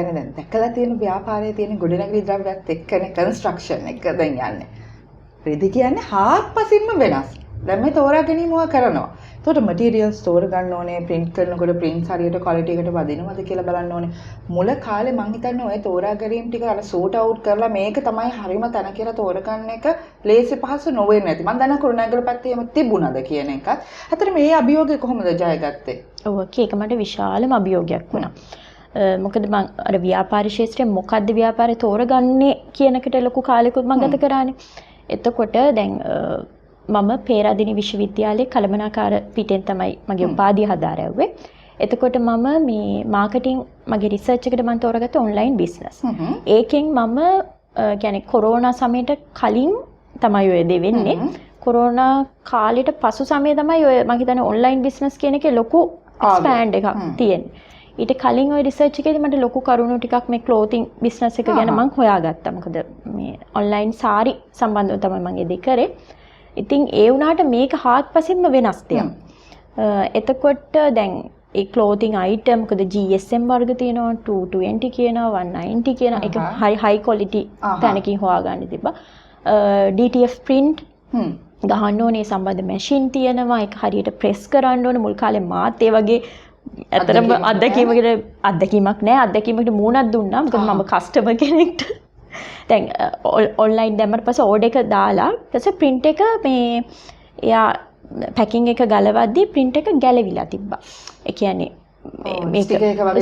දැන් දැකලා තියෙන ව්‍යාපාරයේ තියෙන ගොඩනැගිලි ද්‍රව්‍යත් එක්කනේ කන්ස්ට්‍රක්ෂන් එක දැන් යන්නේ. රෙදි කියන්නේ හාත්පසින්ම වෙනස්. දැන් මේ තෝරා ගැනීම ඔයා කරනවා. එතකොට මටීරියල්ස් තෝරගන්න ඕනේ, ප්‍රින්ට් කරනකොට ප්‍රින්ට්ස් හරියට ක්වොලිටි එකට වදිනවද කියලා බලන්න ඕනේ. මුල කාලේ මං හිතන්නේ ඔය තෝරා ගැනීම ටික අර සෝට් අවුට් කරලා මේක තමයි හරිම තැන කියලා තෝරගන්න එක ලේසි පහසු නොවෙන්නේ නැති. මං දන්නවා කුරුණෑගල පැත්තේ එහෙම තිබුණද කියන එකත්. ඇත්තට මේ අභියෝගය කොහොමද ජයගත්තේ? ඔව්, ඒක මට විශාලම අභියෝගයක් වුණා. මොකද මං අර ව්‍යාපාර ක්ෂේත්‍රයේ මොකද්ද ව්‍යාපාරේ තෝරගන්නේ කියන එකට ලොකු කාලෙකුත් මං ගත කරානේ. එතකොට දැන් මම පේරාදෙණිය විශ්වවිද්‍යාලයේ කළමනාකාර පිටෙන් තමයි මගේ උපාධිය හදාරැව්වේ. එතකොට මම මේ මාකටිං මගේ රිසර්ච් එකට මං තෝරගත්ත ඔන්ලයින් බිස්නස්. ඒකෙන් මම කියන්නේ කොරෝනා සමයට කලින් තමයි ඔය දේ වෙන්නේ. කොරෝනා කාලෙට පසු සමයේ තමයි ඔය මං හිතන්නේ ඔන්ලයින් බිස්නස් කියන එකේ ලොකු එක්ස්පෑන්ඩ් එකක් තියෙන්නේ. ඊට කලින් ඔය රිසර්ච් එකේදී මට ලොකු කරුණු ටිකක් මේ ක්ලෝතින් බිස්නස් එක ගැන මං හොයාගත්තා. මොකද මේ ඔන්ලයින් සාරි සම්බන්ධව තමයි මං ඒ දේ කරේ. ඉතින් ඒ වුණාට මේක හාත්පසින්ම වෙනස් දෙයක්. එතකොට දැන් ඒ ක්ලෝතින් අයිටම් මොකද GSM වර්ග තියෙනවා, 220 කියනවා, 190 කියනවා. ඒක හරි හයි ක්වොලිටි තැනකින් හොයාගන්න තිබ්බා. DTF print ගහන්න ඕනේ, සම්බන්ධ මැෂින් තියෙනවා. ඒක හරියට ප්‍රෙස් කරන්න ඕනේ. මුල් කාලේ මාත් ඒ වගේ ඇත්තටම අත්දැකීමකට අත්දැකීමක් නෑ, අත්දැකීමකට මූණක් දුන්නා. මොකද මම කස්ටමර් කෙනෙක්ට දැන් ඔන්ලයින් දැම්මට පස්සේ ඕඩර් එක දාලා ඊට පස්සේ ප්‍රින්ට් එක මේ එයා පැකින් එක ගලවද්දි ප්‍රින්ට් එක ගැලවිලා තිබ්බා. ඒ කියන්නේ මේක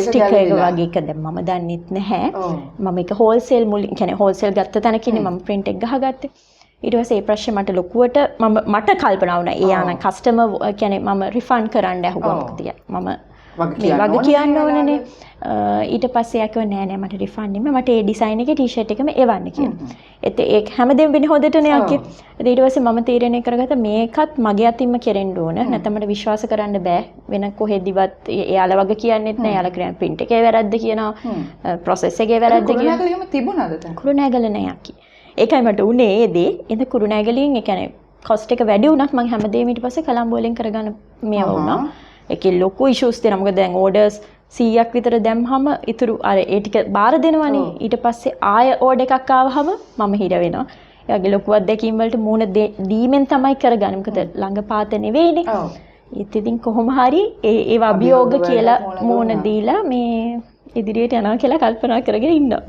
ස්ටිකර් එක වගේ එක දැන් මම දන්නෙත් නැහැ. මම ඒක හෝල්සේල් මුලින් කියන්නේ හෝල්සේල් ගත්ත තැනකින් මම ප්‍රින්ට් එක ගහගත්තේ. ඊට පස්සේ ඒ ප්‍රශ්නේ මට ලොකුවට මම මට කල්පනා වුණා. ඒ ආන කස්ටමර් කියන්නේ මම රිෆන්ඩ් කරන්න ඇහුවා. මොකද මම වග මේ කියන්න වග ඕනේ කියන්න මේ ඕනනේ. වෙලාවේ. ඊට පස්සේ එයා කිව්වා නෑ නෑ, මට රිෆන්ඩ් නෙමෙයි, මට ඒ ඩිසයින් එකේ ටී-ෂර්ට් එකම එවන්න කියලා. ඒත් ඒක හැමදේම වෙන්නේ හොඳටනේ අක්කේ. ඉතින් ඊට පස්සේ මම තීරණය කරගත්තා මේකත් මගේ අතින්ම කෙරෙන්න ඕන. නැත්නම් මට විශ්වාස කරන්න බෑ. වෙන කොහෙදිවත් එයාලා වග කියන්නෙත් නෑ. එයාලා කියන්නේ ප්‍රින්ට් එකේ වැරද්ද කියනවා. ප්‍රොසෙස් එකේ වැරද්ද කියනවා. කුරුණෑගල එහෙම තිබුණාද දැන්? කුරුණෑගල නෑ අක්කි. ඒකයි මට උනේ ඒ දේ. ඉතින් කුරුණෑගලින් ඒ කියන්නේ කොස්ට් එක වැඩි වුණත් මං හැමදේම ඊට පස්සේ කොළඹ වලින් කරගන්න මේවා වුණා. ඒකේ ලොකු ඉෂුස් තියෙනවා. මොකද දැන් ඕඩර්ස් 100ක් විතර දැම්මහම ඉතුරු අර ඒ ටික බාර දෙනවනේ. ඊට පස්සේ ආය ඕඩර් එකක් ආවහම මම හිර වෙනවා. ඒ වගේ ලොකු අත්දැකීම් වලට මූණ දීමෙන් තමයි කරගන්නේ. මොකද ළඟ පාත නෙවෙයිනේ. ඒත් ඉතින් කොහොම හරි ඒ ඒවා අභියෝග අභියෝග කියලා වලට මූණ දුන්නා. දීලා මේ ඉදිරියට යනවා කියලා කල්පනා කරගෙන ඉන්නවා.